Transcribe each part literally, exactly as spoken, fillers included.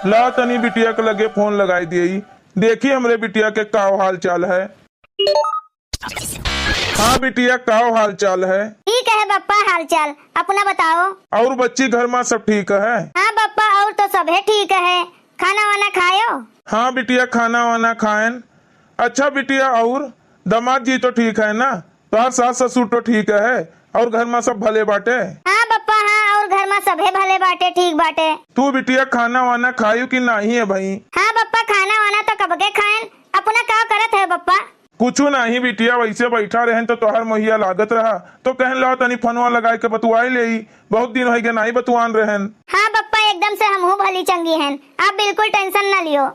ला तनी बिटिया के लगे फोन लगाई दिए, देखी हमरे बिटिया के का हाल चाल है। हाँ बिटिया, का हाल चाल है? ठीक है बप्पा, हाल चाल अपना बताओ। और बच्ची, घर मा सब ठीक है? हाँ बप्पा, और तो सभे ठीक है। खाना वाना खायो? हाँ बिटिया, खाना वाना खाएन। अच्छा बिटिया, और दामाद जी तो ठीक है ना? तोहार सास ससुर तो ठीक है? और घर मा सब भले बाटे? हाँ बप्पा, हाँ, और घर मा सभे भले बाटे, ठीक बाटे। तू बिटिया खाना वाना खायू कि नाही है भाई? हाँ बप्पा, खाना वाना तो कब के खाएन। अपना का करत है बप्पा? कुछु नाही बिटिया, वैसे बैठा रहन तो तोहार मोहिया लागत रहा, तो कहन लाओ तनी फोनवा लगाए के बतुआई लेई, बहुत दिन होइगे नाही बतुआन रहन। हाँ बप्पा, एकदम से हमहू भली चंगी हन, आप बिल्कुल tension ना लियो।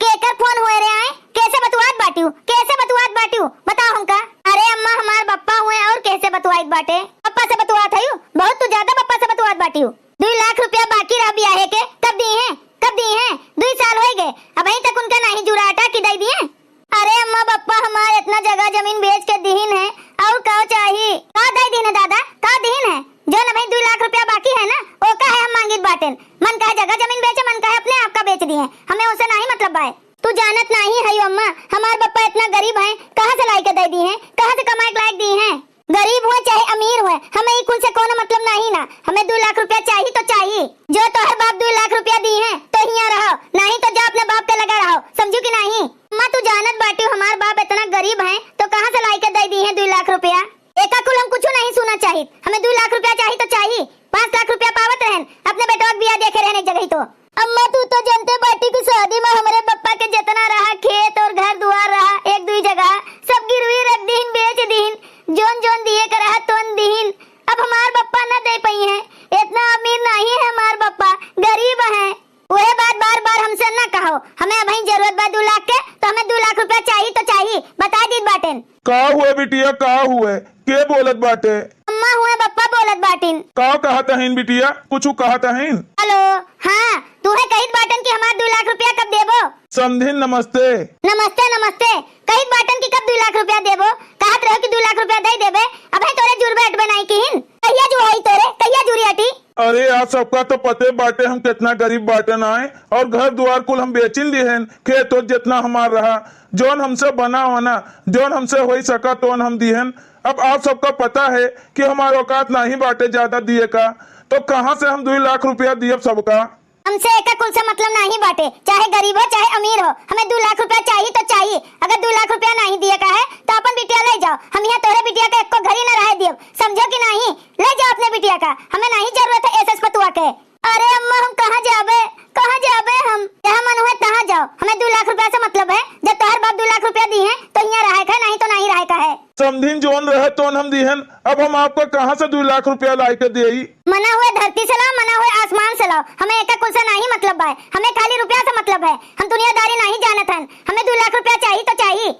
केकर फोन होए रे आए? कैसे बतुआत बाटियो? कैसे बतुआत बाटियो? बताओ हमका। अरे अम्मा, हमार बप्पा हुए और कैसे बतुआत बाटे? बप्पा से बतुआत हयू? बहुत तू ज्यादा बप्पा से बतुआत बाटियो। दुई लाख रुपया बाकी रहा बियाहे के, कब दी हैं? कब दी हैं? दुई साल होइगे, अबहीं तक उनका नाही जुराटा कि दई दिए। अरे अम्मा, बप्पा हमार इतना जगह जमीन बेच के दिहिन है, और का चाही? का दई दिहिन है दादा, का दिहिन है? जौन अबहीं दुई लाख रुपया बाकी है ना, ओका है हम मांगित बाटेन। मन कहे जगह जमीन बेचे, मन कहे अपने आप का बेच दिए, हमें ओसे नाही मतलब बाय। तू जानत नाही है अम्मा, हमार बप्पा इतना गरीब है, कहाँ से लाई के दई दिहे, कहाँ से कमाए के लायक दिहे? गरीब हुए चाहे अमीर हुए, हमें ई कुल से कोनो मतलब नाही ना। हमें दुई लाख रुपया चाही तो चाही। जो तोहर बाप दुई लाख रुपया दिहे तो हियाँ रहो, नाही तो जा अपने बाप के लगा रहो, समझू कि नाही? अम्मा, तू जानत बाटियो हमार बाप इतना गरीब है तो कहाँ से लाई के दई दिहे दुई लाख रुपया? एका कुल हम कुछु नाही सुना चाहित, हमें दुई लाख रुपया चाही तो चाही। पाँच लाख रुपया पावत रहन, अपने बेटवा के बियाह देखे रहन एक जगह ही तो। अम्मा, तू तो जनते बाटी कि शादी मा हमरे बप्पा के जितना रहा खेत और घर दुआर रहा एक दुई जगह, सब गिरवी रख दीन, बेच दीन, जौन जौन दिए के रहा तौन दीन। अब हमार बप्पा न दे पइहैं, इतना अमीर नाही है हमार बप्पा, गरीब है। उहे बात बार बार हमसे न कहो, हमें अबहीं जरूरत बा दुई लाख के, तो हमें दुई लाख रुपया चाही तो चाही, बताइ दीत बाटेन। का हुए बिटिया, का हुए? के बोलत बाटे? अम्मा हुए, बप्पा बोलत बाटिन। का कहत हईन बिटिया, कुछु कहत हईन? हेलो, हाँ, तुहे कहित बाटन कि हमार दुई लाख रुपया कब देबो? समधिन नमस्ते। नमस्ते, नमस्ते। कहित बाटन कि कब दुई लाख रुपया देबो? कहत रहो कि दुई लाख रुपया दे देबे, अबहीं तोरे जुरबे अटबे नाहीं किहिन। कहिया जुड़ाई तोरे, कहिया जुड़ी अटी? अरे यार, सबका तो पते बाटे हम कितना गरीब बाटेन आए, और घर दुआर कुल हम बेचिन दिहेन, खेत ओत जितना हमार रहा, जौन हमसे बना होना, जौन हमसे होई सका तौन हम दिहेन। अब आप सबका पता है कि हमार औकात नाही बाटे ज्यादा दिए का, तो कहाँ से हम दुई लाख रुपया दियब सबका? हमसे एका कुल से मतलब नाही बाटे, चाहे गरीब हो चाहे अमीर हो, हमें दुई लाख रुपया चाही तो चाही। अगर दुई लाख रुपया नाही दिए का है तो अपन बिटिया ले जाओ, हम यहाँ तोहरे बिटिया का एको घड़ी न रहे दियब, समझो कि नाही? ले जाओ अपने बिटिया का, हमें नाही जरूरत है ऐसे पतुआ के। अरे अम्मा, हम कहाँ जाबे, कहाँ जाबे हम? जहाँ मन हुए तहाँ जाओ, हमें दुई लाख रुपया से मतलब है। जब तोहर बाप दुई लाख रुपया दिहे तो हियाँ रहे का है, नाही तो नाही रहे का है। समधिन, जौन रहे तौन हम दिहन, अब हम आपका कहाँ से दुई लाख रुपया लाए के देई? मना हुए धरती से लाओ, मना हुए आसमान से लाओ, हमें एका कुल से नाही मतलब है, हमें खाली रुपया से मतलब है। हम दुनियादारी नाही जानत हन, हमें दुई लाख रुपया चाही तो चाही।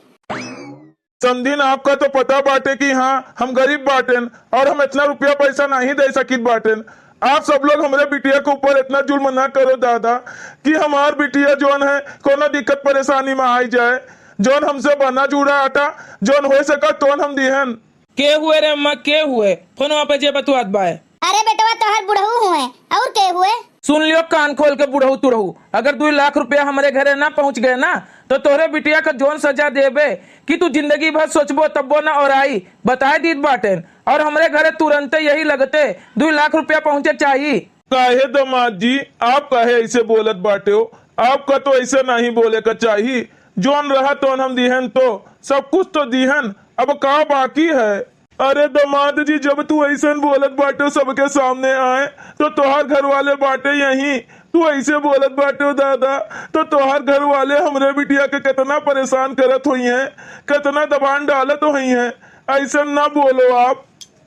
समधिन, आपका तो पता बाटे कि हाँ, हम गरीब बाटेन और हम इतना रुपया पैसा नाही दे सकित बाटेन। आप सब लोग हमरे बिटिया के ऊपर इतना जुल्म ना करो दादा, कि हमार बिटिया जौन है कोनो दिक्कत परेशानी में आई जाए। जौन हमसे बना जुड़ा आटा, जौन हो सका तौन हम दिहन। के हुए रे अम्मा, के हुए? फोनवा पे जे बतुआत बाय। अरे बेटवा, तोहर बुढ़ऊ हुए, और के हुए? सुन लियो कान खोल के बुढ़ऊ तुढ़ऊ, अगर दुई लाख रुपया हमरे घरे ना पहुँच गए ना, तो तोहरे बिटिया का जौन सजा देबे कि तू जिंदगी भर सोचबो तब्बो ना ओराई, बताए दीत बाटेन। और हमरे घरे तुरंते यही लगते दुई लाख रुपया पहुँचे चाही। काहे दामाद जी, आप काहे ऐसे बोलत बाटे हो? आपका तो ऐसे नहीं बोले का चाही। जौन रहा तौन हम दिहन तो, सब कुछ तो दिहन, अब का बाकी है? अरे दामाद जी, जब तू ऐसन बोलत बाटे सबके सामने आए, तो तोहार घर वाले बाटे यहीं, तू ऐसे बोलत बाटे दादा, तो तोहार घर वाले हमरे बिटिया के कितना परेशान करत होइहैं, कितना दबान डालत होइहैं। ऐसन ना बोलो आप।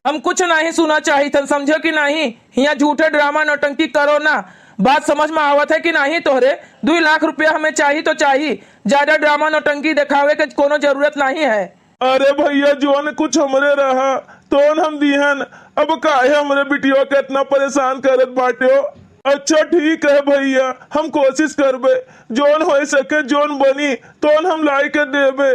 हम कुछ नाही सुना चाहित हन, समझो कि नाही? हियाँ झूठे ड्रामा नौटंकी करो ना। बात समझ में आवत है कि नाही तोहरे? दुई लाख रुपया हमें चाही तो चाही, ज्यादा ड्रामा नौटंकी देखावे के कोनो जरूरत नाही है। अरे भैया, जौन कुछ हमरे रहा, तौन हम दिहन। अब काहे हमरे बिटिया के इतना परेशान करत बाटे हो? अच्छा ठीक है भैया, हम कोशिश करबे, जौन हो सके, जौन बनी, तौन हम लाई के देबे,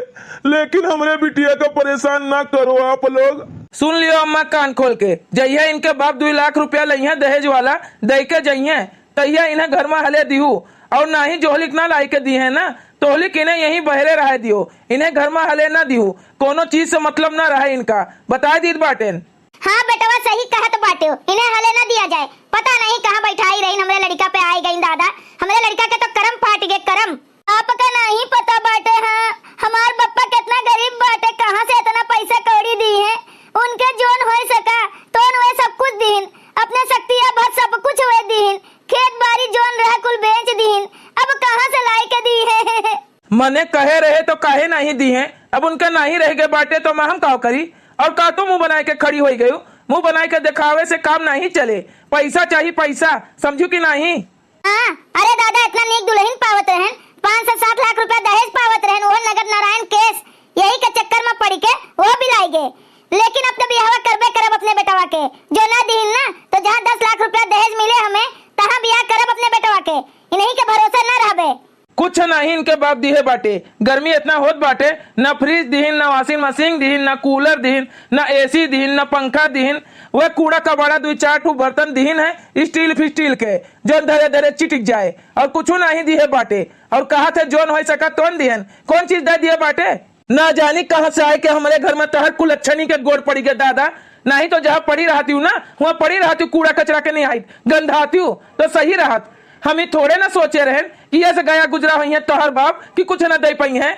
लेकिन हमरे बिटिया का परेशान ना करो आप लोग। सुन लियो अम्मा कान खोल के, जइहे इनके बाप दुई लाख रुपया लइहे दहेज वाला, दे के जइहे, तहिया इन्हें घर मा हले दिहू, और ना ही जोहलिक ना लाइके दिहे ना, तोहलिक इन्हें यहीं बहरे रहे दियो, इन्हें घर मा हले ना दिहू, कोनो चीज से मतलब ना रहे इनका, बताए दीत बाटेन। हाँ बेटवा, सही कहत बाटे, इन्हें हले ना दिया जाए। पता नहीं कहाँ बैठाई रही, हमरे लड़का पे आई गई दादा, हमरे लड़का के तो करम फाट गए, करम। आपका नहीं पता बाटे, हाँ, हमार बप्पा कितना गरीब बाटे, कहाँ से इतना पैसा कौड़ी दी है? उनके जोन होए सका, तोन वे सब कुछ दीन, अपने शक्तिया भर सब कुछ वे दीन, खेत बाड़ी जोन रहा कुल बेच दीन, अब कहाँ से लाए के दी है? मने कहे रहे तो काहे नहीं दी है, अब उनका नहीं रह गए बाटे तो मैं हम का करी? और का तू मुंह बनाए के खड़ी होई गयू? मुंह बनाए के दिखावे से काम नहीं चले, पैसा चाहिए पैसा, समझू कि नहीं? हाँ, अरे दादा, इतना नीक दुल्हन पावत रहन, पाँच से सात लाख रुपया दहेज पावत रहन, ओहो नगद नारायण केस, यही के चक्कर में पड़ के वो बिलाई गए। लेकिन अब तो बियाहवा करबे करब अपने बेटवा के, जो ना दिहिन ना, तो जहाँ दस लाख रुपया दहेज मिले हमें, तहाँ बियाह करब अपने बेटवा के, इन्हीं के भरोसे ना रहबे। कुछ नहीं इनके बाप दिहे बाटे, गर्मी इतना होत बाटे, ना फ्रिज दिहिन, ना वॉशिंग मशीन दिहिन, ना कूलर दिहिन, ना एसी दिहिन, ना पंखा दिहिन, वह कूड़ा कबाड़ा दुई चार ठू बर्तन दिहिन है स्टील फिस्टील के, जौन धरे धरे चिटिक जाए, और कुछ नहीं दिहे बाटे। और कहा थे जौन हो सका तौन दिहन, कौन चीज दे दिए बाटे? ना जानी कहाँ से आए के हमरे घर में तहर कुलच्छनी के गोड़ पड़ी गए दादा, नहीं तो जहाँ पड़ी रहती हूँ ना, वहाँ पड़ी रहती हूँ, कूड़ा कचरा के नहीं आई, गंधाती हूँ तो सही रहत। हम ही थोड़े ना सोचे रहन कि ऐसे गया गुजरा हुई है तोहर बाप कि कुछ ना दे पाई है।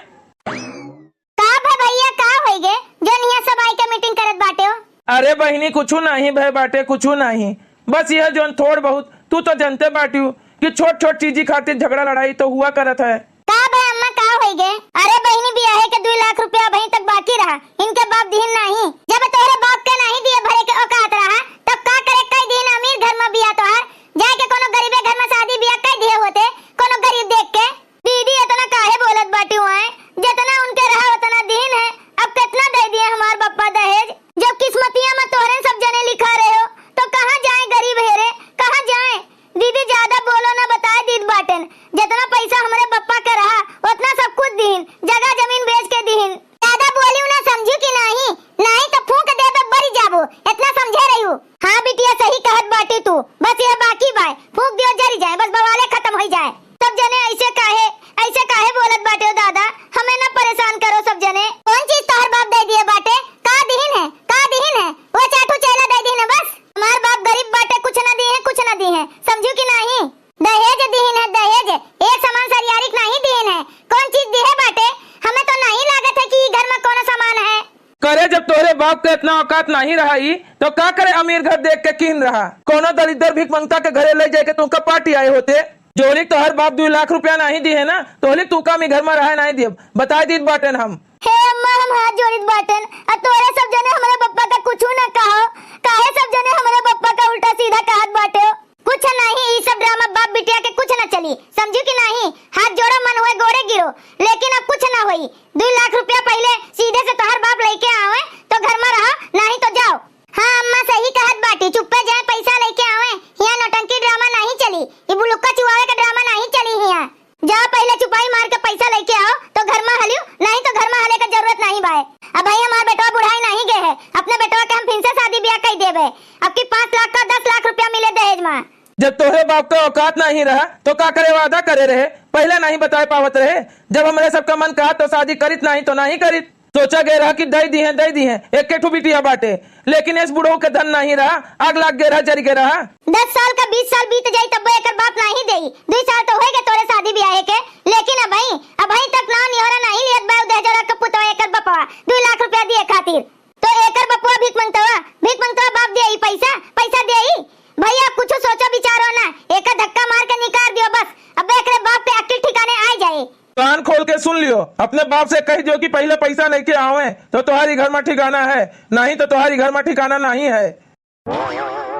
का भे भैया, का होई गे, जौन हियां सब आई के मीटिंग करत बाटे हो? अरे बहिनी, कुछु नाही भे बाटे, कुछु नाही। बस यह जौन थोड़ बहुत, तू तो जनते बाटियो कि छोट छोट चीजी खातिर झगड़ा लड़ाई तो हुआ करत है। का भे अम्मा, का होई गे? अरे बहिनी, बियाहे के दुई लाख रुपया अबहीं तक बाकी रहा, इनके बाप दिहिन नाही। जब तोहरे बाप के नाही दिए भरे के औकात रहा, तब का करे, कई दिन अमीर घर में बिया तोहार, जाए के कोनो गरीबे घर में शादी बियाह कई दिए होते, कोनो गरीब देख के। दीदी, इतना काहे बोलत बाटी हुआए? जितना उनके रहा, उतना दीन है। अब कितना दे दिए हमार बप्पा दहेज? जब किस्मतिया में तोहरे सब जने लिखा रहे हो, तो कहाँ जाए गरीब हेरे, कहाँ जाए? दीदी, ज्यादा बोलो ना, बताए दीद बाटेन। जितना पैसा हमरे बप्पा के रहा, उतना सब कुछ दीन, जगह जमीन बेच के दीन। ज्यादा बोलियो ना, समझू कि नाही? नाही तो फूंक देबे, बरी जाबो। इतना समझे रहियो। हाँ बिटिया, सही कहत बाटी तू। बस यह बाकी बाय, फूंक दियो, जरी जाए, बस बवाले खत्म होई जाए। सब जने ऐसे काहे, ऐसे काहे बोलत बाटे हो दादा? हमें ना परेशान करो सब जने। कौन चीज तोहर बाप दे दिए बाटे? का दिहिन है, का दिहिन है? वो चार ठो चेला दे दिहिन है बस। हमार बाप गरीब बाटे, कुछ ना दिहे, कुछ ना दिहे, समझू कि नाही? दहेज दिहिन है, दहेज। एक सामान सरियारिक नाही दिहिन है। कौन चीज दिहे बाटे? हमें तो नाही लागत है कि ई घर में कोनो सामान है। करे, जब तोहरे बाप के इतना औकात नाही रहा ई, तो का करे अमीर घर देख के कीन रहा? कोनो दरिद्र भिखमंगता के घरे ले जाके तुमका पार्टी आए होते। जोहलिक तोहर बाप दुई लाख रुपया नाही दिहे ना, तोहलिक तू का मी घर में रहे नाही दियब, बताए दीत बाटेन हम। हे अम्मा, हम हाथ जोड़ित बाटेन, आ तोहरे सब जने हमरे बप्पा का कुछू ना कहो। काहे सब जने हमरे बप्पा का उल्टा सीधा कहत बाटे हो? कुछ नाही, ई सब ड्रामा बाप बिटिया के कुछ ना चली, समझू कि नाही? हाथ जोड़ो, मन होए गोड़े गिरो, लेकिन अब कुछ ना होई। दुई लाख रुपया पहिले सीधे से तोहर बाप लेके आवे तो घर में रहो, नाही तो जाओ। हाँ अम्मा, सही कहत बाटी, चुप्पे जाए पैसा लेके आवे, हियां नौटंकी ड्रामा नाही चली, ई बुलुक्का चुआवे का ड्रामा नाही चली हियां। जा पहिले चुपाई मार के पैसा लेके आओ तो घर में हलियो, नाही तो घर में हले का जरूरत नाही बाय। अब भाई हमार बेटवा बुढ़ाई नाही गए है, अपने बेटवा के हम फिर से शादी ब्याह कर देबे। अब की पाँच लाख का दस लाख रुपया मिले दहेज में। जब तोहरे बाप का औकात नाही रहा तो का करे वादा करे रहे, पहले नाही बताए पावत रहे। जब हमरे सबका मन कहा तो शादी करित, नाही तो नाही करित। सोचा गए रहा कि दई दिहे, दई दिहे, एक ठू बिटिया बाटे, लेकिन इस बुढ़ऊ के धन नाही रहा, आग लाग गए रहा, जरि गए रहा। दस साल का बीस साल बीत जाई तब एकर बाप नाही देई। दुई साल तो होए गए तोरे शादी ब्याहे के, लेकिन अबही, अबही तक नाव निहोरा नाही लियत बा उ दहेजरा के पुतवा एकर बपवा दुई लाख रुपया दिए खातिर। तो एकर बपुआ भीख मंगतवा, भीख मंगतवा बाप दे ई पैसा, पैसा दे ई। भैया कुछ सोचो विचारो ना, एकर धक्का मार के निकाल दियो बस। अब एकरे बाप पे अक्ल ठिकाने आ जाए। कान खोल के सुन लियो, अपने बाप से कह दियो कि पहले पैसा लेके आवे तो तुम्हारी घर में ठिकाना है, नहीं तो तुम्हारी घर में ठिकाना नहीं है।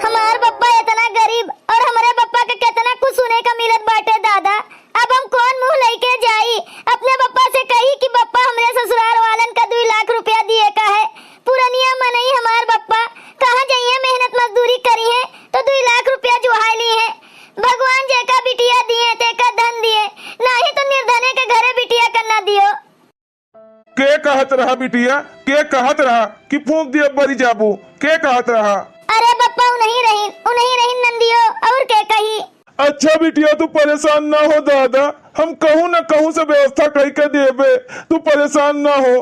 हमार बप्पा इतना गरीब और हमरे बप्पा के कितना कुछ सुने का मिलत बाटे दादा। अब हम कौन मुंह लेके जाई? अपने बप्पा से कही कि बप्पा, हमरे ससुराल वालन का दुई लाख रुपया दिए का है। पुरनिया मनई हमार बप्पा, कहाँ जइहे, मेहनत मजदूरी करिहे तो दुई लाख रुपया जुहाई लिहे। भगवान जेका बिटिया दिए, तेका धन दिए, नाही तो निर्धने के घरे बिटिया करना दियो। के कहत रहा बिटिया, के कहत रहा कि फूंक दिए बरी जाबू? के कहत रहा? अरे बप्पा, उ नहीं रहीन, उ नहीं रहीन नंदियो, और के कही? अच्छा बिटिया, तू परेशान ना हो दादा, हम कहूँ न कहूँ से व्यवस्था कई के देबे, तू परेशान ना हो।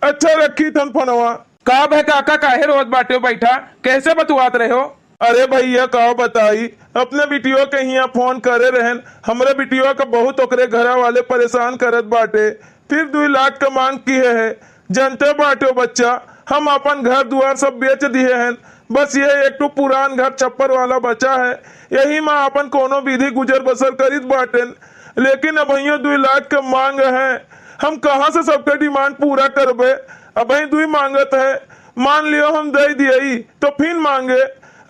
अच्छा, रखी थन फोनवा। का भे काका, काहे रोत बाटे हो? बैठा, कैसे बतुआत रहे हो? अरे भैया, का बताई, अपने बिटिया के हियाँ फोन करे रहन, हमरे बिटिया के बहुत ओकरे घरा वाले परेशान करत बाटे, फिर दुई लाख के मांग किहे है। जनते बाटे हो बच्चा, हम अपन घर दुआर सब बेच दिहे हैं, बस ये एक ठो पुरान घर छप्पर वाला बचा है, यही में अपन कोनो विधि गुजर बसर करित बाटेन। लेकिन अबहियो दुई लाख के मांग है, हम कहाँ से सबके डिमांड पूरा करबे? अबही दुई मांगत है, मान लियो हम दे दियई तो फिन मांगे,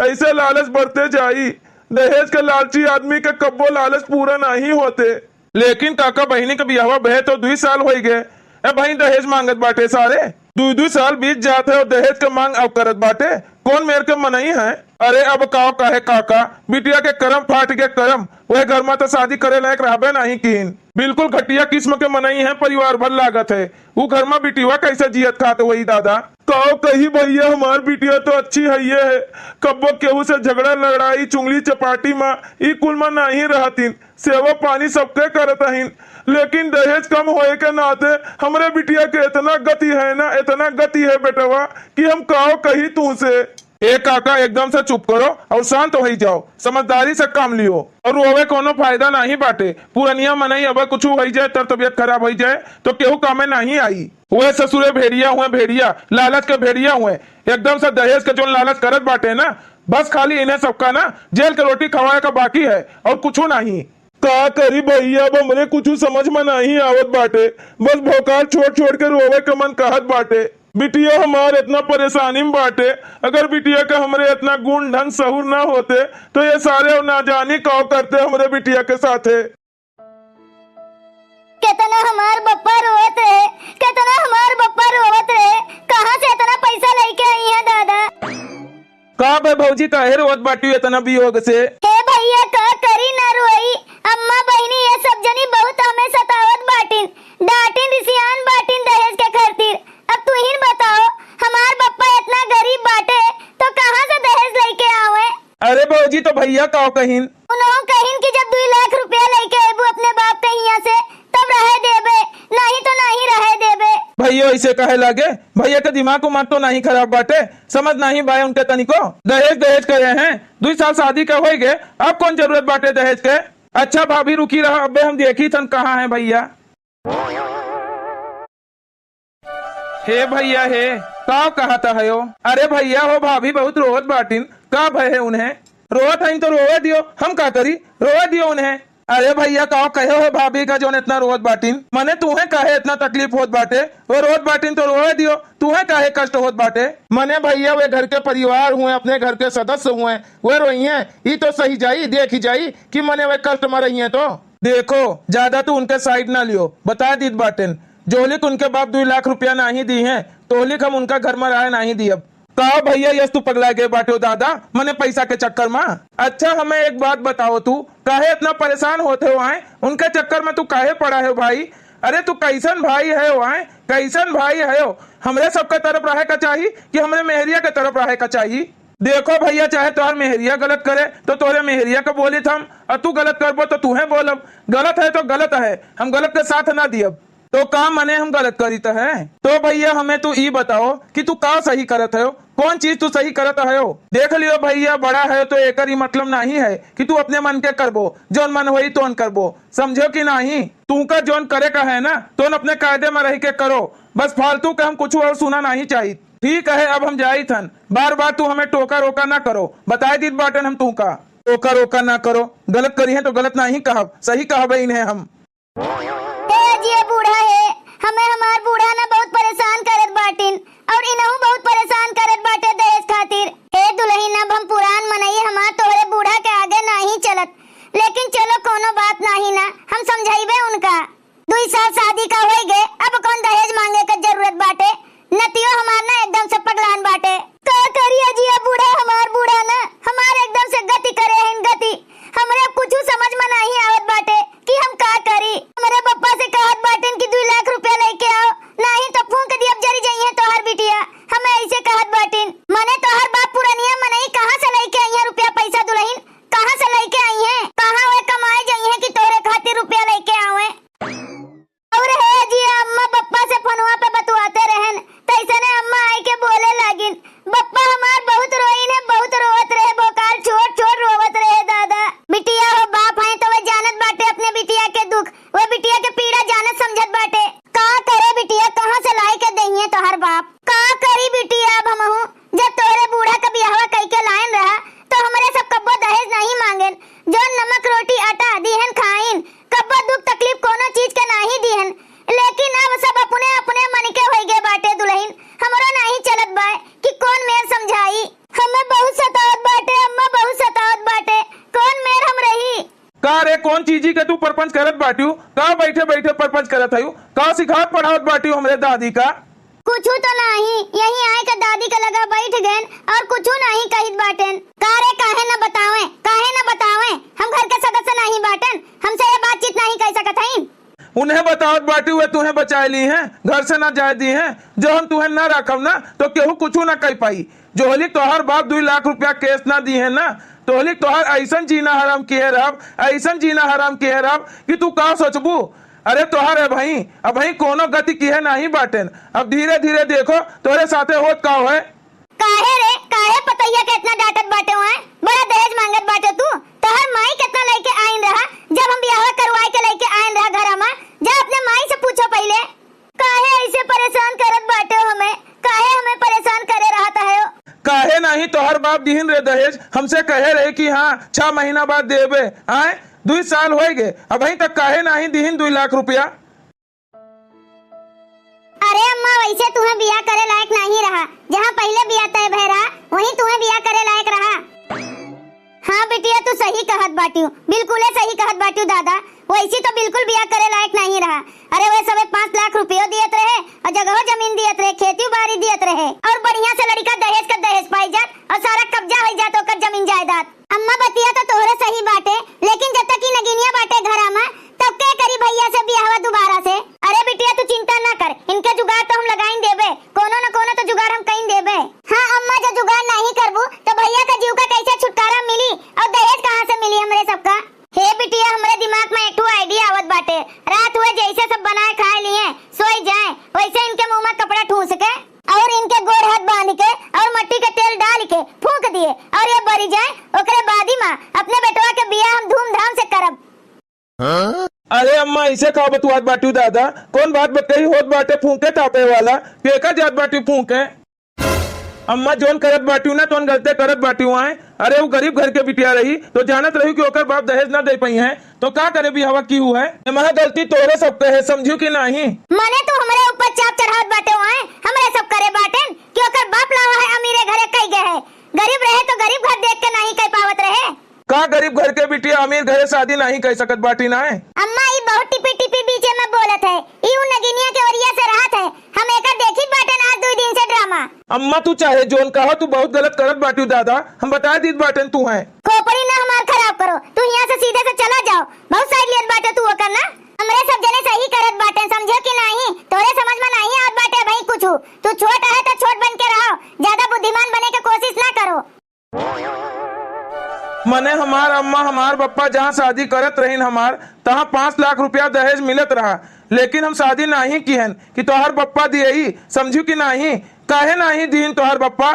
ऐसे लालच बढ़ते जाई। दहेज के लालची आदमी के कब्बो लालच पूरा नहीं होते। लेकिन काका, बहिनी के बियाहवा भए तो दुई साल होई गए, अबही दहेज मांगत बाटे सारे। दुई दुई साल बीत जात है और दहेज के मांग अब करत बाटे। कौन मेर के मनई है? अरे अब काव कहे काका, बिटिया के करम फाट के करम, वह घर में तो शादी करे लायक रहबे नहीं कीन। बिल्कुल घटिया किस्म के मनई है, परिवार भर लागत है। उ घर में बिटिया कैसे जियत खात होई दादा? काव कही भैया, हमार बिटिया तो अच्छी है, ये है, कब्बो केहू से झगड़ा लड़ाई चुंगली चपाटी में ई कुल में नहीं रहतीन। सेवा पानी सबके करत हईन, लेकिन दहेज कम होए के नाते हमरे बिटिया के इतना गति है ना, इतना गति है बेटवा, कि हम काव कही तुमसे। ए काका, एकदम से चुप करो और शांत होई जाओ, समझदारी से काम लियो। और रोवे कोनो फायदा नहीं बाटे, पुरनिया मनई अब कुछ होई जाए, तर तबियत खराब होई जाए तो केहू कामे नहीं आई। वह ससुरे भेड़िया हुए, भेड़िया, लालच के भेड़िया हुए, एकदम से दहेज के जोन लालच करत बाटे ना, बस खाली इन्हें सबका ना जेल के रोटी खवाए का बाकी है और कुछ नहीं। का करी भैया, अब हमरे कुछ समझ में नहीं आवत बाटे, बस भौकाल छोड़ छोड़ के रोवे के मन कहत बाटे। बिटिया हमार इतना परेशानी में बाटे, अगर बिटिया के हमरे इतना गुण ढंग सहूर ना होते तो ये सारे ना जानी काव करते हमरे बिटिया के साथे। केतना हमार बप्पा रोवत रहे, केतना हमार बप्पा रोवत रहे, कहाँ से इतना पैसा लेके आई है दादा? का बे भौजी, काहे रोवत बाटियो इतना वियोग से? हे भैया, का करी ना रोई, अम्मा बहिनी ये सब जनी बहुत हमें सतावत बाटिन, डांटिन रिसियान बाटिन दहेज के खातिर। अब तू ही बताओ, हमार बप्पा इतना गरीब बाटे तो कहाँ से दहेज लेके आवे? अरे भौजी, तो भैया का कहिन? उन्हों कहिन कि जब दुई लाख रुपया लेके अबू अपने बाप के हिया से, तब रहे देबे, नहीं तो नहीं रहे देबे। भैया ऐसे कहे लागे, भैया के दिमाग उमाग तो नहीं खराब बाटे, समझ नहीं बाय उनके तनिको। दहेज दहेज करे हैं, दुई साल शादी का होई गे, अब कौन जरूरत बाटे दहेज के? अच्छा भाभी रुकी रहा, अबे हम देखी थन कहाँ है भैया। हे भैया हे, का कहत हयो? अरे भैया हो, भाभी बहुत रोवत बाटिन, का भय है उन्हें? रोवत हईन तो रोवे दियो, हम का करी, रोवे दियो उन्हें। अरे भैया, का कहो है भाभी का जोन इतना रोवत बाटिन? मने तुहें काहे इतना तकलीफ होत बाटे? वो रोवत बाटिन तो रोवे दियो, तुहें काहे कष्ट होत बाटे? मने भैया, वे घर के परिवार हुए, अपने घर के सदस्य हुए, वे रोइहें, ई तो सही जाई, देखी जाई कि मने वे कष्ट में रहिए तो। देखो, ज्यादा तू उनके साइड ना लियो, बता दीत बाटेन, जोहलिक उनके बाप दुई लाख रुपया नाही दी हैं, तोहलिक हम उनका घर में रहे नाही दियब। का भैया, यस तू पगला गए बाटे हो दादा, मने पैसा के चक्कर में। अच्छा, हमें एक बात बताओ तू, काहे इतना परेशान होत हो आए? उनके चक्कर में तू काहे पड़ा है भाई? अरे तू कैसन भाई है हो आए? कैसन भाई है हो? हमरे सबके तरफ रहे का चाही कि हमरे मेहरिया के तरफ रहे का चाही? देखो भैया, चाहे तोहर मेहरिया गलत करे तो तोहरे मेहरिया के बोलित हम, और तू गलत करबो तो तूहे बोलब। गलत है तो गलत है, हम गलत के साथ ना दियब। तो का मने हम गलत करित है? तो भैया हमें तू ई बताओ कि तू का सही करत है, कौन चीज तू सही करत है? देख लियो भैया, बड़ा है तो एकर ई मतलब नहीं है कि तू अपने मन के करबो, जौन मन होई तौन करबो, समझो कि नहीं? तुमका जौन करे का है ना, तौन अपने कायदे में रह के करो, बस फालतू के हम कुछ और सुना नहीं चाहिए। ठीक है, अब हम जाई थन, बार बार तू हमें टोका रोका ना करो, बताए दीत बाटन हम तुमका। टोका रोका ना करो, गलत करी है तो गलत नहीं कहब, सही कहबे इन्हें हम। हे अजिया बूढ़ा हे, हमें हमार बूढ़ा ना बहुत परेशान करत बाटिन और इनहू बहुत परेशान करत बाटे दहेज खातिर। हे दुल्हन, अब हम पुरान मनई, हमार तोहरे बूढ़ा के आगे नाही चलत, लेकिन चलो कोनो बात नाही ना, हम समझाइबे उनका। दुई साल शादी का होई गए, अब कौन दहेज मांगे के जरूरत बाटे? नतियो हमार ना एकदम से पगलान बाटे। का करी अजिया बूढ़ा, हमार बूढ़ा ना हमार एकदम से गति करे हन गति। हमरे अब कुछ समझ में नहीं आवत बाटे कि हम का करी। हमरे पप्पा से कहत बाटिन कि दुई लाख रुपया लेके आओ, नहीं तो फूंक दियब, जरी जइहे तोहर बिटिया। हमें ऐसे कहत बाटिन, मने तोहर बाप पुरनिया मनई कहाँ से लेके अइहे रुपया पैसा दुल्हन? कहाँ से लेके अइहे? कहाँ वो का रे, कौन चीजी के तू परपंच करत बाटियो? का बैठे बैठे परपंच करत हयू? का सिखावत पढ़ावत बाटियो हमरे दादी का? कुछु तो नाही, यहीं आए के दादी के लगा बैठ गएन और कुछु नाही कहित बाटेन। का रे, काहे न बतावे, काहे न बतावे? हम घर के सदस्य नाही बाटेन, हमसे ये बातचीत नाही कह सकत हईन। उन्हें बतावत बाटियो, वे तुहें बचाए लीहें, घर से ना जाए दीहें। जो हम तुहें ना रखब ना, तो केहू कुछु ना कह पाई। जोहलिक तोहार बाप दुई लाख रुपया cash ना दीहें ना, तोहलिक तोहार ऐसन जीना हराम किहे रहब, ऐसन जीना हराम किहे रहब कि तू का सोचबू। अरे तोहार अबहीं, अबहीं कोनो गति किहे नाही बाटेन। अब धीरे धीरे देखो तोहरे साथे होत का होए। काहे रे, काहे पतोहिया के इतना डांटत बाटे हो, हैं? बड़ा दहेज मांगत बाटे तू। तोहर माई कितना लइके आइन रहा, जब हम बियाहवा करवाए के लइके आइन रहा घरा मा? जा अपने माई से पूछो पहिले। काहे ऐसे परेशान करत बाटे हो हमें? काहे हमें परेशान करे रहत है हो? काहे नाही तोहर बाप दिहिन रे दहेज? हमसे कहे रहे कि हाँ, छह महीना बाद देबे। आए, दुई साल होए गे, अबहीं तक काहे नाही दिहिन दुई लाख रुपया? अरे अम्मा, वैसे तुहें बियाह करे लायक नाही रहा। जहाँ पहिले बियाह तय भय रहा, वहीं तुहें बियाह करे लायक रहा। हाँ बिटिया, तू सही कहत बाटियो, बिल्कुले सही कहत बाटियो दादा। वैसी तो बिल्कुल बियाह करे लायक नाही रहा। अरे वे सबे पाँच लाख रुपयो दियत रहे और जगहो जमीन दियत रहे, खेतियो बारी दियत रहे और बढ़िया से लड़िका दहेज का दहेज पाई जात और सारा कब्जा होई जात ओकर जमीन जायदाद। अम्मा, बतिया तो तोहरे सही बाटे, लेकिन जब तक ई नगिनिया बाटे घरा मा, तब के करी भैया से बियाहवा दोबारा से? अरे बिटिया, तू चिंता ना कर, इनके जुगाड़ तो हम लगाइन देबे, कोनो न कोनो तो जुगाड़ हम कइन देबे। हाँ अम्मा, जो जुगाड़ नाही करबू तो भैया का जीव का कैसे छुटकारा मिली और दहेज कहाँ से मिली हमरे सबका? हे बिटिया, हमरे दिमाग मा एक ठो idea आवत बाटे। रात हुए जैसे सब बनाए खाए लिए, सोई जाए, वैसे इनके मुंह मा कपड़ा ठूस के और इनके गोड़ हाथ बांध के और मट्टी के तेल डाल के फूंक दिए और ये बरी जाए, ओकरे बादी मा अपने बेटवा के बियाह हम धूमधाम से करब। अरे अम्मा, ऐसे का बतुआत बाटू दादा? कौन बात बतकही होत बाटे फूंके तापे वाला? केका जात बाटू फूंके? अम्मा, जौन करत बाटियो ना, तौन गलते करत बाटियो आए। अरे, उ गरीब घर के बिटिया रही, तो जानत रही कि ओकर बाप दहेज ना दे पइहें, तो का करे बियाहवा किहू है? एमा गलती तोहरे सबके है, समझियो कि नाही? मने तू हमरे ऊपर चाप चढ़ावत बाटे आए, हमरे सब करे बाटेन कि ओकर बाप लावा है अमीरे घरे कई गए है, गरीब रहे तो गरीब घर देख के नाही कह पावत रहे। का गरीब घर के बिटिया अमीर घरे शादी नाही कइ सकत बाटी नाय? अम्मा, ई बहुत टिपी टिपी बीचे में बोलत है। ई उ नगिनिया के ओरिया से रहत है। हम एकर देखी बाटन आज दुई दिन से ड्रामा। अम्मा, तू चाहे जोन कहा, तू बहुत गलत करत बाटू दादा। हम बताए दीत बाटन तू है। खोपड़ी ना हमार खराब करो, तू यहाँ से सीधे से चला जाओ। बहुत साइड लेत बाटे तू ओकर ना। हमरे सब जने सही करत बाटन, समझो कि नाही? तोरे समझ में नाही आवत बाटे भाई कुछ। तू छोट है तो छोट बन के रहो, ज्यादा बुद्धिमान बने के कोशिश ना करो। मने हमार अम्मा हमार बप्पा जहाँ शादी करत रहिन हमार, तहाँ पाँच लाख रुपया दहेज मिलत रहा, लेकिन हम शादी नाही किहन कि तोहार बप्पा दियई, समझू कि नाही? काहे नाही दिहिन तोहार बप्पा?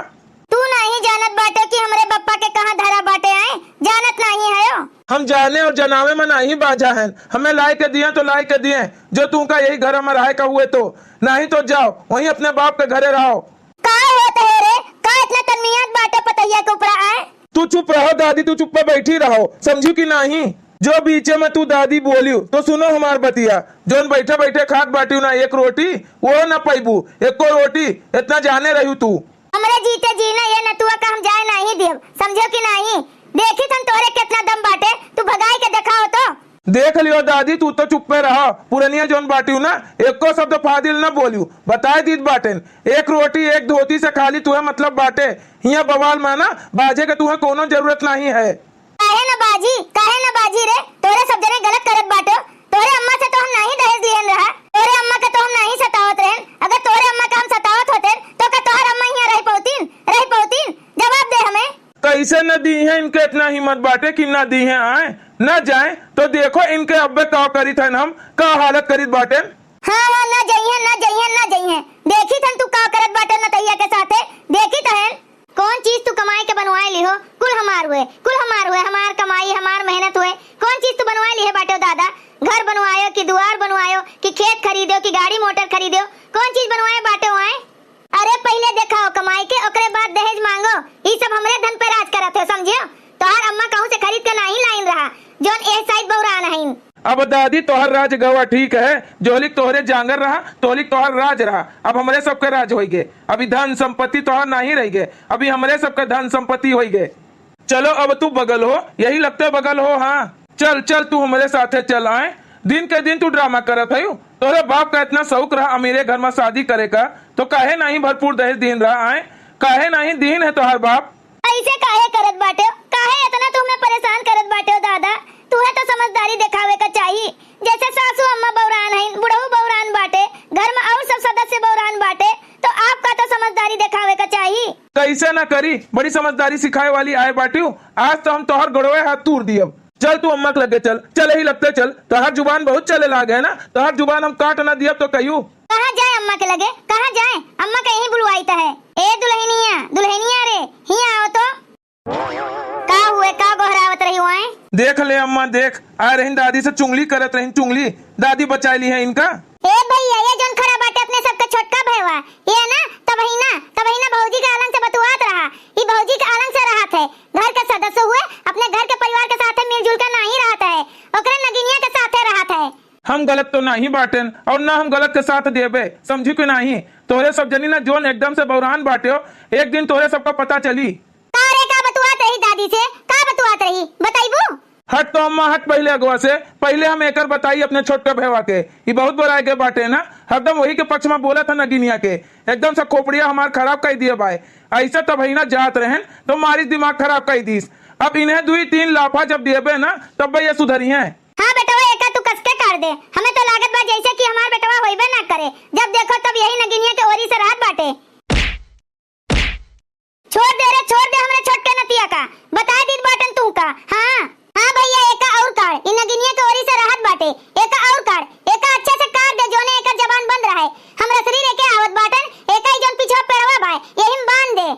तू नाही जानत बाटे कि हमरे बप्पा के कहाँ धरा बाटे आए? जानत नाही हयो? हम जाने और जनावे में नाही बाझा हन। हमें लाए के दिए तो लाए के दिए, जो तू का यही घर में रहे का हुए तो, नाही तो जाओ वहीं अपने बाप के घरे रहो। का होत है रे? का इतना तनमियात बाटे पतैया के ऊपर आए? तू चुप रहो दादी, तू चुप्पे बैठी रहो, समझू कि नाही? जो बीचे में तू दादी बोलियो तो सुनो हमार बतिया। जोन बैठे बैठे खात बाटियो ना एक रोटी, वो ना पैबू एको रोटी, इतना जाने रहियो तू। हमरे जीते जीना ये नतुआ का हम जाए नाही दियब, समझो कि नाही? देखी थन तोहरे कितना दम बाटे, तू भगाई के देखाओ तो। देख लियो दादी, तू तो चुप्पे रहा। पुरनिया जोन बाटियो ना, एको शब्द फादिल न बोलियो। बताए दीत बाटेन, एक रोटी एक धोती से खाली तुहे मतलब बाटे। हिया बवाल में ना बाझे के तुहे कोनो जरूरत नाही है। काहे न बाझी, काहे न बाझी रे? तोहरे सब जने गलत करत बाटो। तोहरे अम्मा से तो हम नाही दहेज लिहन रहा, तोहरे अम्मा के तो हम नाही सतावत रहन। अगर तोहरे अम्मा के हम सतावत होतेन, तो का तोहर अम्मा हिया रह पौतीन, रह पौतीन? जवाब दे हमें। कैसे न दीहें? इनके इतना हिम्मत बाटे कि न दीहें आए, न जाए तो देखो इनके अब्बे का करीत हन हम, का हालत करीत बाटेन। हाँ, हाँ, न जइहें, न जइहें, न जइहें। देखी थन तू का करत बाटे नतैया के साथे, देखी तहन। कौन चीज तू कमाए के बनवाए लिहो? कुल हमार हुए, कुल हमार हुए, हमार कमाई, हमार मेहनत हुए। कौन चीज तू बनवाए लिहे बाटे दादा? घर बनवायो कि दुआर बनवायो कि खेत खरीदो कि गाड़ी मोटर खरीदो? कौन चीज बनवाए बाटे आए? अरे पहिले देखाओ कमाई के, ओकरे बाद दहेज मांगो। ई सब हमरे धन पे राज करत हो, समझियो? तोहार अम्मा कहूँ से खरीद के नाही लाइन रहा, जोन एह साइड बौरान हईन। अब दादी तोहर राज गवा ठीक है, जोहलिक तोहरे जांगर रहा, तोहलिक तोहर राज रहा। अब हमरे सबके राज होई गे, अभी धन संपत्ति तोहर नाही रही गे, अभी हमरे सबके धन संपत्ति होई गे। चलो अब तू बगल हो, यही लगते बगल हो, हाँ। चल, चल, तू हमरे साथे चल आए। दिन के दिन तू ड्रामा करत हयू। तोहरे बाप का इतना शौक रहा अमीरे घर में शादी करे का, तो काहे नाहीं भरपूर दहेज दीन रहा आए? काहे नाहीं दीन है तोहार बाप? ऐसे काहे करत बाटे? काहे इतना तू हमें परेशान करत बाटे हो दादा? तू है तो समझदारी देखावे का चाही। जैसे सासू अम्मा बौरान हईन, बुढ़ऊ बौरान बाटे, घर में और सब सदस्य बौरान बाटे, तो आपका तो समझदारी देखावे का चाही। कैसे ना करी, बड़ी समझदारी सिखाए वाली आए बाटियो। आज तो हम तोहर गोड़वे हाथ तूर दियब। चल तू अम्मा के लगे चल, चल यही लगते चल। तोहर जुबान बहुत चले लाग है ना, तोहर जुबान हम काट ना दियब तो कहियो। कहाँ जाए अम्मा के लगे, कहाँ जाए? अम्मा कहीं बुलवाई त है। ए दुल्हनिया, दुल्हनिया रे, हियाँ आओ तो। का हुए, का गोहरावत रही हुए? देख ले अम्मा, देख, आ रही दादी से चुंगली करत रही, चुंगली। दादी बचाई ली है इनका। ए भैया, ये जौन खड़ा बाटे अपने सबके छोटका भैवा, ये ना तबहिना, तबहिना भौजी के आलन से बतुआत रहा। ई भौजी के आलन से रहत है, घर के सदस्य हुए, अपने घर के परिवार के साथे मिलजुल के नाहीं रहत है, ओकरे नगिनिया के साथे रहत है। हम गलत तो नाहीं बाटेन और ना हम गलत के साथ देबे, समझू कि नाहीं? तोहरे सब जनी ना जौन एकदम से बौरान बाटे हो, एक दिन तोहरे सबका पता चली। का रे, का बतुआत रही दादी से? का बतुआत रही, बताइबू? हट तो अम्मा, हट पहिले अगवा से। पहिले हम एकर बताई अपने छोटका भैवा के। ई बहुत बौराए के बाटे ना, हरदम वही के पक्ष में बोलत है नगिनिया के। एकदम से खोपड़िया हमार खराब कई दिए बाय। ऐसा तबहिना जात रहन तो मारिस दिमाग खराब कई दीस। अब इन्हें दुई तीन लाफा जब दिएबे ना, तब ये सुधरी हैं। हाँ बेटवा, एका तू कसके काट दे। हमें तो लागत बा जैसे कि हमार बेटवा होइबे ना करे। जब देखो तब यही नगिनिया के ओरी से रहत बाटे। छोड़ दे रे, छोड़ दे हमरे छोटके नतिया का। बताए दीत बाटन तू का। हाँ, हाँ भैया, एका और काढ़, इ नगिनिया के ओरी से रहत बाटे। एका और काढ़, एका अच्छे से काढ़ दे, जोने एकर जबान बंद रहे। हम रसरी लेके आवत बाटन, एका ही जोन पिछवा पेड़वा बाय, यही में बांध दे।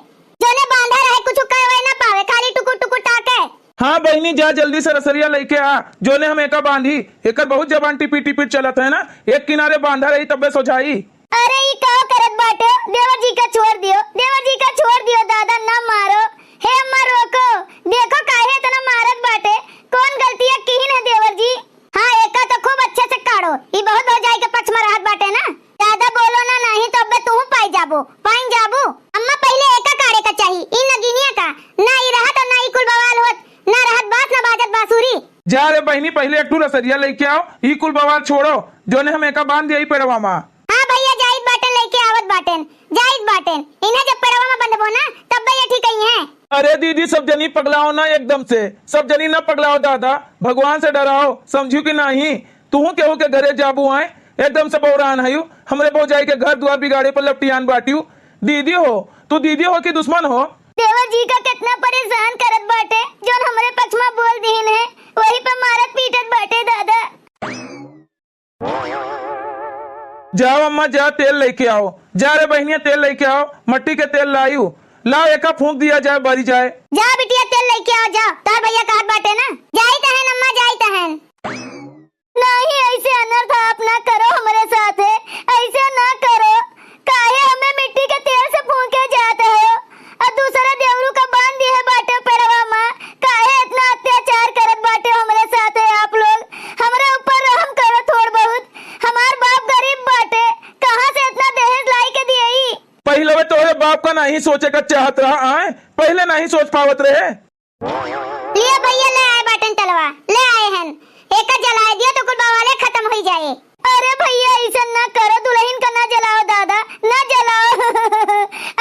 जोने बांधा रहे, कुछ कहे ना पावे, खाली टुकुर टुकुर ताके। हाँ बहिनी, जा जल्दी से रसरिया लेके आ, जोने हम एका बांधी। एकर बहुत जबान टिपी टिपी चलत है ना, एक किनारे बांधा रही तब्बे सोझाई। अरे ई का करत बाटे? देवर जी का छोड़ दियो, देवर जी का छोड़ दियो दादा, ना मारो। हे अम्मा रोको, देखो काहे इतना मारत बाटे, कौन गलतिया किहिन है देवर जी? हाँ, एका तो खूब अच्छे से काढ़ो, ई बहुत भौजाई के पक्ष में रहत बाटे ना। ज्यादा बोलो ना, नहीं तो अबे तू पाई जाबू, पाई जाबू। अम्मा पहिले एका काढ़े का चाही, ई नगिनिया का, ना ई रहत और ना ई कुल बवाल होत, ना रहत बास ना बाजत बांसुरी। जा रे बहिनी, पहिले एक ठू रसरिया लेके आओ, ई कुल बवाल छोड़ो, जोने हम एका बांध दिया ई पेड़वा मा। हाँ भैया, जाइत बाटेन, लेके आवत बाटेन, जाइत बाटेन। इन्हें जब पेड़वा में बंधबो ना, तब भैया ठीक ही हैं। अरे दीदी, सब जनी पगलाओ ना एकदम से, सब जनी ना पगलाओ दादा, भगवान से डराओ, समझू कि नाही? तुहू केहू के घरे जाबू आए, एकदम से बौरान हयू, हमरे भौजाई के घर दुआर बिगाड़े पर लपटियान बाटियू। दीदी हो, तू दीदी हो कि दुश्मन हो? देवर जी का कितना परेशान करत बाटे, जोन हमरे पक्ष में बोल दीन है, वही पे मारत पीटत बाटे दादा। जाओ अम्मा, जा तेल लेके आओ। जा रे बहिनिया, तेल लेके आओ, मट्टी के तेल लायू। लाओ, एका फूंक दिया जाए, बरी जाए। जा बिटिया, तेल लेके आओ, जा। तोहर भैया कहत बाटे ना। जाइत हन अम्मा, जाइत हन। नहीं, ऐसे अनर्थ आप ना करो हमरे साथे, ऐसे ना करो। काहे हमें मिट्टी के तेल से फूंके जात हो? और दूसरे देवरू का बांध दिए बाटे पेड़वा मा। काहे इतना अत्याचार करत बाटे हमरे साथे आप लोग? हमरे ऊपर रहम करो थोड़ बहुत। हमार बाप गरीब बाटे, कहाँ से इतना दहेज लाई के दिए? पहिले तोहरे बाप का नहीं सोचे का चाहत रहा, आए पहिले नहीं सोच पावत रहे। लियो भैया, ले आए बाटन तलवा, ले आए हन। एका जलाए दियो तो कुल बवाले खत्म होई जाए। अरे भैया, ऐसन ना करो, दुल्हन का ना जलाओ दादा, ना जलाओ।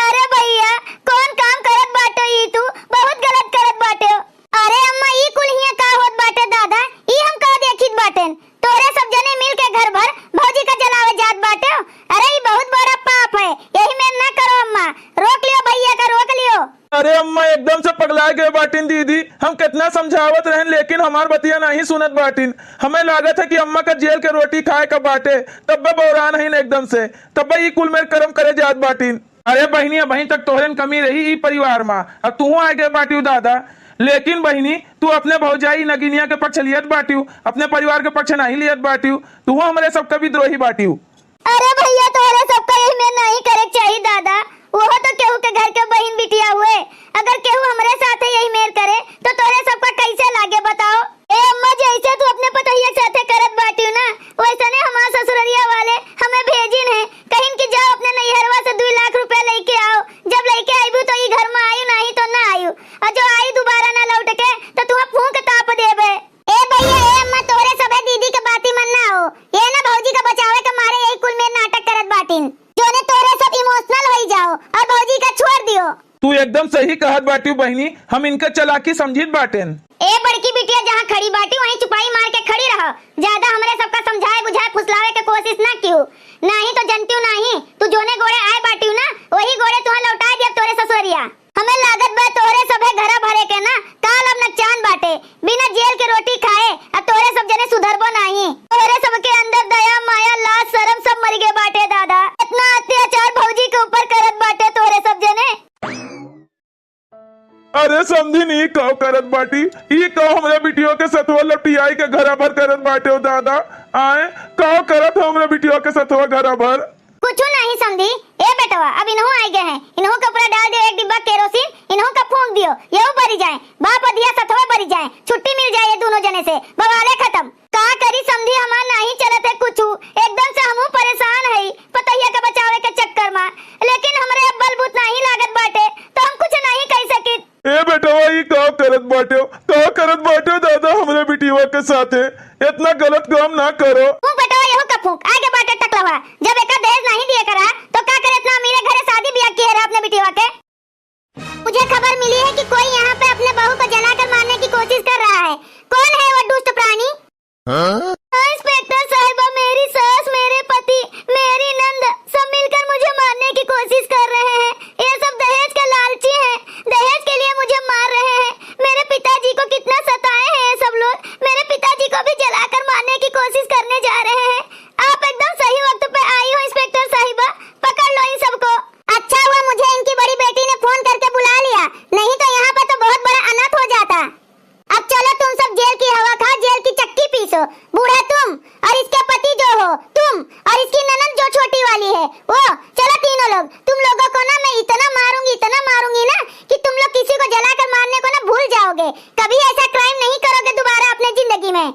अरे भैया, कौन काम करत बाटो ई तू? बहुत गलत करत बाटो। अरे अम्मा, ई कुल हियां का होत बाटे दादा? ई हम का देखित बाटेन? तोहरे सब जने मिल के घर भर भौजी का जलावे जात बाटे। अरे, ई बहुत बड़ा पाप है, यही में ना करो अम्मा। रोक लियो भैया का, रोक लियो। अरे अम्मा, एकदम से पगला गए बाटिन दीदी। हम कितना समझावत रहन, लेकिन हमार बतिया नहीं सुनत बाटिन। हमें लागत है कि अम्मा का जेल के रोटी खाए का बाटे, तब्बे बौरान हईन एकदम से, तब्बे ई कुल मेर करम करे जात बाटिन। अरे बहिनी, अबहीं तक तोहरेन कमी रही ई परिवार मा, अब तू आ गए बाटियो दादा। लेकिन बहिनी, तू अपने भौजाई नगिनिया के पक्ष लियत बाटियो, अपने परिवार के पक्ष नहीं लियत बाटियो, तू हमरे सबका विद्रोही बाटियो। अरे भैया, तोहरे सबका यही में नहीं करे के चाही दादा। वो तो केहू के घर के बहिन बिटिया हुए, अगर केहू हमरे साथे यही मेर करे तो तोहरे सबका कैसे लागे बताओ? ए अम्मा, जैसे तू अपने पतोहिया के साथे करत बाटियो ना, वैसने हमार ससुररिया वाले हमें भेजिन है, कहिन कि जाओ अपने नैहरवा से दुई लाख रुपया लेके आओ, जब लेके आईबू तो ई घर में आयु, नहीं तो ना आयु, और जो आई दोबारा ना लौट के तो तुहा फूंक ताप देबे। ए भैया, एकदम सही कहत बाटिउ बहिनी, हम इनका चालाकी समझित बाटेन। ए बड़की बिटिया, जहाँ खड़ी बाटिउ, वहीं चुपाई मार के खड़ी रह। ज्यादा हमरे सबका समझाए बुझाए फुसलावे के कोशिश ना किहु, नाहीं तो जनतिउ नाहीं, तू जोने गोड़े आए बाटिउ ना, वही गोड़े तुहा लौटाए दिया तोरे ससुररिया। हमें लागत बा तोहरे सभे घरा भरे के ना काल अब नकचान बाटे। बिना जेल के रोटी खाए अब तोहरे सब जने सुधरबो नाहीं। तोहरे सबके अंदर दया, माया, लाज, शरम सब मरि गए बाटे दादा। इतना अत्याचार भौजी के ऊपर करत बाटे तोहरे सब जने। अरे समधिन, ई काव करत बाटी? ई काव हमरे बिटियो के सथवा लपटियाई के घरा भर करत बाटे हो दादा? आए, काव करत हो हमरे बिटियो के सथवा घरा भर? कुछु नाहीं समधी। ए बेटवा, अब इनहू आइ गए हैं, इनहू के ऊपर डाल दियो एक डिब्बा केरोसिन, इनहू का फूंक दियो, यहू बरि जाए, बाप अदिया सथवा बरि जाए, छुट्टी मिल जाए ये दुनो जने से, बवाले खतम। का करी समधी, हमार नाहीं चलत है कुछु, एकदम से हमहू परेशान हई पतहिया के बचावे के चक्कर मा, लेकिन हमरे अब बलबूत नाहीं लागत बाटे, तो हम कुछ नाहीं कहि सकित। ए बेटवा, ई का करत बाट्यो, का करत बाट्यो दादा हमरे बिटिया के साथे? इतना गलत काम ना करो। फूंक बेटवा, यहू का फूंक, आगे बाटे टकलवा। जब एका दहेज नाहीं दिए करा, तो का करे इतना अमीरे घरे शादी बियाह किहे रहा अपने बिटिया के? मुझे खबर मिली है कि कोई यहाँ पे अपने बहू को जलाकर मारने की कोशिश कर रहा है। कौन है वो दुष्ट प्राणी? हाँ? इंस्पेक्टर साहिबा, मेरी सास, मेरे पति, मेरी नंद सब मिलकर मुझे मारने की कोशिश कर रहे हैं। ये सब दहेज के लालची हैं, दहेज के लिए मुझे मार रहे हैं। मेरे पिताजी को कितना सताए हैं ये सब लोग। मेरे पिताजी को भी जलाकर मारने की कोशिश करने जा रहे हैं। आप एकदम सही वक्त पे आई हो इंस्पेक्टर साहिबा, पकड़ लो इन सबको। अच्छा हुआ मुझे इनकी बड़ी बेटी ने फोन करके बुला लिया, नहीं तो यहाँ पर तो बहुत बड़ा अनर्थ हो जाता। अब चलो तुम सब जेल की हवा खाओ, जेल की चक्की पीसो। बूढ़ा तुम, और इसके पति जो हो तुम, और इसकी ननद जो छोटी वाली है वो, चलो तीनों लोग। तुम लोगों को ना मैं इतना मारूंगी, इतना मारूंगी ना कि तुम लोग किसी को जलाकर मारने को ना भूल जाओगे। कभी ऐसा crime नहीं करोगे दोबारा अपने जिंदगी में।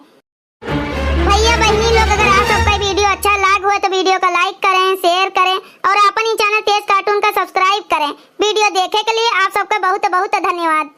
भैया बहिनी लोग, अगर आप सबका video अच्छा लाग हुआ तो video का like करें, share करें और अपन ही channel तेज cartoon का subscribe करें। Video देखे के लिए आप सबका बहुत बहुत धन्यवाद।